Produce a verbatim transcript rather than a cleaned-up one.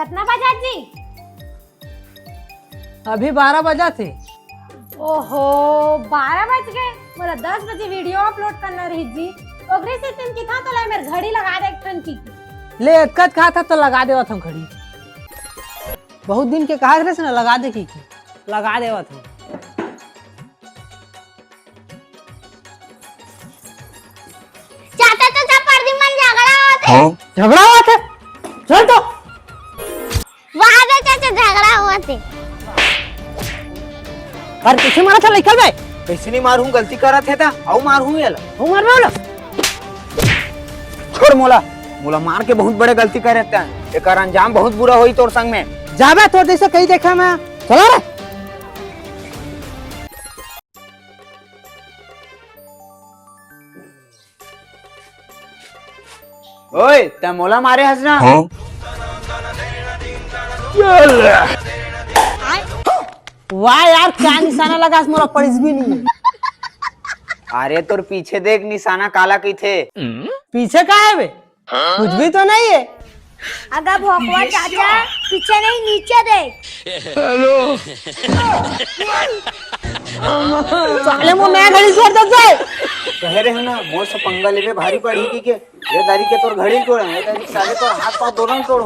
कितना बजा जी? अभी बारह बजा थे। ओहो, बारह बज गए। मोला दस बजे वीडियो अपलोड करना रही जी। ओकरे से तुम कितना तो लाई मेरे घड़ी लगा दे एक ठन की। ले, अतका कहा था तो लगा देवत हम घड़ी। बहुत दिन के कहा रहे ना, लगा दे की, की। लगा देवत हम। चाचा, चाचा, परदी मन झगड़ा होत हे। हाँ? झगड़ा होत हे? चल तो। वाह बे चाचा, झगड़ा होत हे। अरे कैसे मारा था लइका बे? कैसे नहीं मारू, गलती करत हे ता, अउ मारू एला। अउ मार बोलो। छोड़ मोला, मोला मार के बहुत बड़े गलती करे ता। एकर अंजाम बहुत बुरा होई तोर संग में। जाबे तोर जैसे कहीं देखा मैं। चला रे। ओए, तै मोला मारे हस ना? हाँ? वाह यार, क्या निशाना लगा, मोला पड़िस भी नहीं। अरे तोर पीछे देख, निशाना काला कहिथे। पीछे का है बे? कुछ भी तो नहीं है। अगर भोकवा चाचा पीछे नहीं, नीचे देख। साले, वो मैं घड़ी छोड़ दे। कह रहे हो ना, मोर से पंगा लेबे भारी पड़ही के। ये दारी के तोर घड़ी तोड़े, ये दारी साले तोर हाथ पाँव दोनों तोड़।